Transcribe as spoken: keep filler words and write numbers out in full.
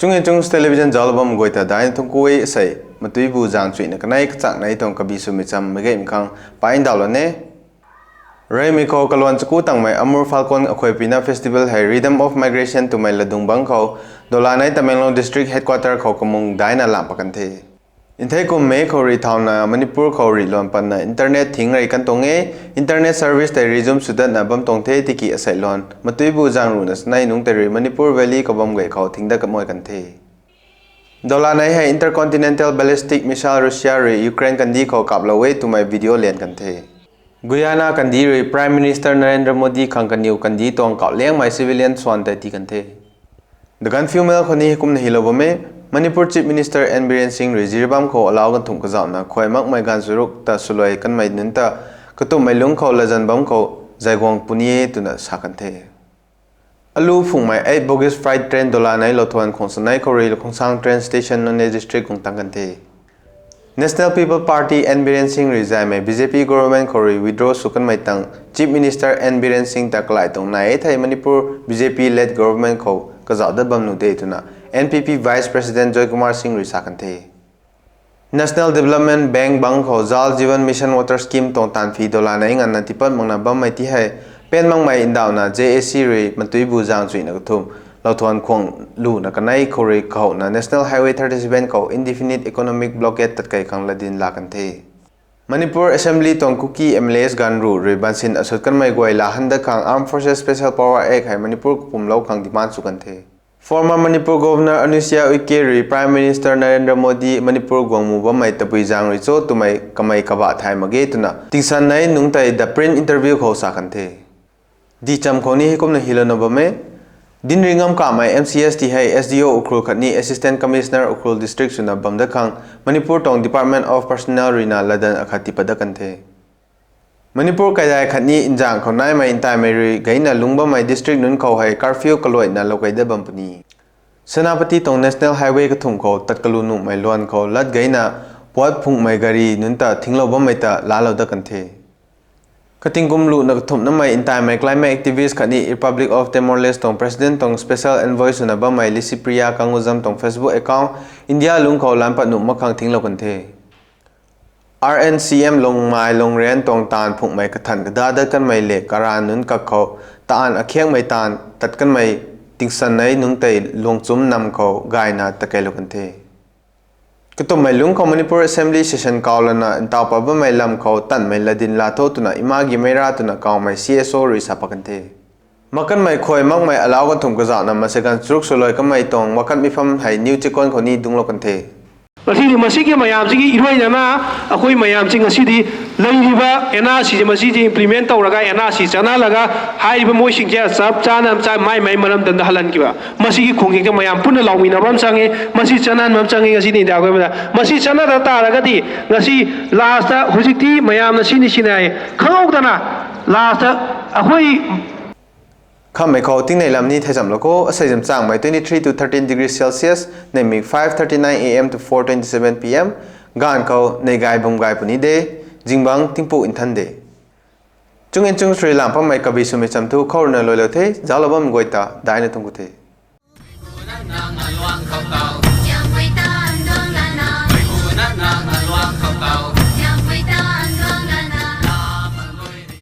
Chunginchungs Television zauc bam guay ta daina thungc ku e. Asei matuibu zaeng chuina kanei kachak nei tuang kabi swmei cham mei gay mi khang pa ndauhlou ne. Reymei khou kaluan chaku tangmei Amur Falcon akhuaipina festival hei Rhythm of Migration twmei latdung bangc khou Dolanai Tamenglong District Headquarter khou kamung daina lam pat kan the. Nthei kum May khou rui thauna Manipur khou rih luan patna internet thing rey kan tuang e. Internet service tei resume swdatna bam tuang the tiki asei luan matuibu zaeng ruhna sanei nungc tei rui Manipur Valley kabam gay khou thing dat kamei kan the. Dolanai hei intercontinental ballistic missile Russia rui Ukraine kandih khou kaplou e twmei video lan kan the. Guyana kandih rui Prime Minister Narendra Modi khang kaniw kandih tuang kauh liangmei civilian swan tei tii kan the. The Gaanphiu Mail khou ni kumna hylou bam e. Manipur Chief Minister N Biren Singh rui Jiribam khou alau ganv thumh kazauhna khuay makmei ganv charuk ta swluai kanmei nunc ta katumhmei lungc khou latzan bam khou zay guang puni e twna sa kan the. Alu phunghmei eight bogies freight train Dolanai Lauthuan khwang sanei khou rui Khongsang train station Noney district guang tang kan the. National People Party N Biren Singh rui zaymei B J P government khou rui withdraw sw kanmei tang Chief Minister N Biren Singh ta kalai tuang nai e thei Manipur B J P led government khou kazauh dat bam nuh de twna N P P Vice President Joykumar Singh rui sa kan the. National Development Bank bangc khou Jal Jeevan Mission Water Scheme tuang taanv phi Dolanai nganvna tiipat makna bammei ti hei pen makmei ndauhna J A C rui matuibu zaeng chuina kathumh Lauthuan khwang luna kanei khou rui kahowna National Highway thirty-seven khou indefinite economic blockade tatkey khang latdin la kan the. Manipur Assembly tuang Kuki M L As ganv ruh rui bansin asut kanmei guay la han dat khang Armed Forces Special Power Act hei Manipur kapumlou khang demand sw kan the. Former Manipur Governor Anusuiya Uikey rui Prime Minister Narendra Modi Manipur guang mu bammei tabui zaeng rui cho twmei kamei kabah thay mak ge twna tingsanei nungc tei The Print interview khou sa kan the. Dihcham khou ni heikumna hylouna bam e. Dinri ngam kamei M C S T hei S D O Ukhrul khatni Assistant Commissioner Ukhrul District swna bam dat khang Manipur tuang Department of Personnel ruina latdanv akhat tiipat dat kan the. Manipur kaidai khatni nzang khou naimei ntaimei rui gayna lungc bammei district nunc khou hei curfew kaluaina loukey dat bam puni. Senapati tuang National Highway kathumh khou tat kalu nuhmei luan khou lat gayna puat phunghmei gari nunc ta thinglou bammei ta laalou dat kan the. Kating kum luna kathumhnamei ntaimei climate activist khatni Republic of Timor-Leste tuang President tuang Special Envoy swna bammei Lisipriya Kangujam tuang Facebook account India lungc khou lan pat nuh mak khang thinglou kan the. R N C M Lungmai Lungren tuang taanv phunghmei kathan kada dat kanmei le karan nunc kak khou taanv akhiakmei taanv tat kanmei tingsanei nungc tei luangchumc nam khou gayna takeilou kan the. Katumhmei lungc khou Manipur Assembly session kau lana ntaw pat bammei lam khou tanmei latdin la tho twna Ima Gimei Ra twna kawmei C S O rui sa pat kan the. Makanmei khuay makmei alau ganv thumh kazauhna mansei ganv charuk swluai kanmei tuang makan mipham hei New Chikon khou ni dungclou kan the. ꯉꯁꯤꯗꯤ ꯃꯁꯤꯒꯤ ꯃꯌꯥꯝꯁꯤꯒꯤ ꯏꯔꯣꯏꯅꯅ ꯑꯩꯈꯣꯏ ꯃꯌꯥꯝꯁꯤꯡ ꯉꯁꯤꯗꯤ ꯂꯩꯔꯤꯕ N R C ꯁꯦ ꯃꯁꯤꯁꯦ implement ꯇꯧꯔꯒ N R C ꯆꯠꯅꯍꯜꯂꯒ ꯍꯥꯏꯔꯤꯕ ꯃꯣꯏꯁꯤꯡꯁꯦ ꯆꯞ ꯆꯥꯅ ꯆꯥ-, ꯃꯥꯏ ꯃꯥꯏ ꯃꯔꯝꯗꯝꯗ ꯍꯜꯍꯟꯈꯤꯕ꯫ ꯃꯁꯤꯒꯤ ꯈꯣꯡꯖꯦꯜꯁꯦ ꯃꯌꯥꯝ ꯄꯨꯟꯅ ꯂꯥꯎꯃꯤꯟꯅꯕ ꯑꯃ ꯆꯪꯉꯤ꯫ ꯃꯁꯤ ꯆꯠꯅꯍꯟꯕ ꯑꯃ ꯆꯪꯉꯤ ꯉꯁꯤꯗꯤ ꯏꯟꯗꯤꯌꯥꯒꯤ ꯑꯣꯏꯕꯗ꯫ ꯃꯁꯤ ꯆꯠꯅꯗ ꯇꯥꯔꯒꯗꯤ ꯉꯁꯤ last ꯍꯧꯖꯤꯛꯇꯤ ꯃꯌꯥꯝꯅ ꯁꯤꯅꯤ ꯁꯤꯅꯤ ꯍꯥꯏ ꯈꯪꯍꯧꯗꯅ last ꯑꯩꯈꯣꯏ ꯈꯝꯃꯩ ꯈꯧ ꯇꯤꯡꯅꯩ ꯂꯝꯅꯤ ꯊꯩꯖꯝꯂꯣꯀꯣ꯫ ꯑꯁꯩꯖꯝ ꯆꯥꯡꯃꯩ twenty three to thirteen degree Celsius, ꯅꯨꯃꯤꯠ five thirty nine A M to four twenty seven P M꯫ ꯒꯥꯟ ꯈꯧ ꯅꯩꯒꯥꯏ ꯕꯨꯝꯒꯥꯏ ꯄꯨꯅꯤꯗꯦ, ꯖꯤꯡꯕꯪ ꯇꯤꯡꯄꯨ ꯏꯟꯊꯟꯗꯦ꯫ ꯆꯨꯡ ꯏꯟ ꯆꯨꯡ ꯁ꯭ꯔꯤ ꯂꯥꯝꯐꯝꯃꯩ ꯀꯕꯤ ꯁꯨꯃꯤ ꯆꯝꯊꯨ ꯈꯧꯔꯅ ꯂꯣꯏꯂꯧ ꯊꯦ, ꯖꯥꯂꯣꯕꯝ ꯒꯣꯏꯇ ꯗꯥꯏꯅ ꯊꯨꯡꯒꯨ ꯊꯦ꯫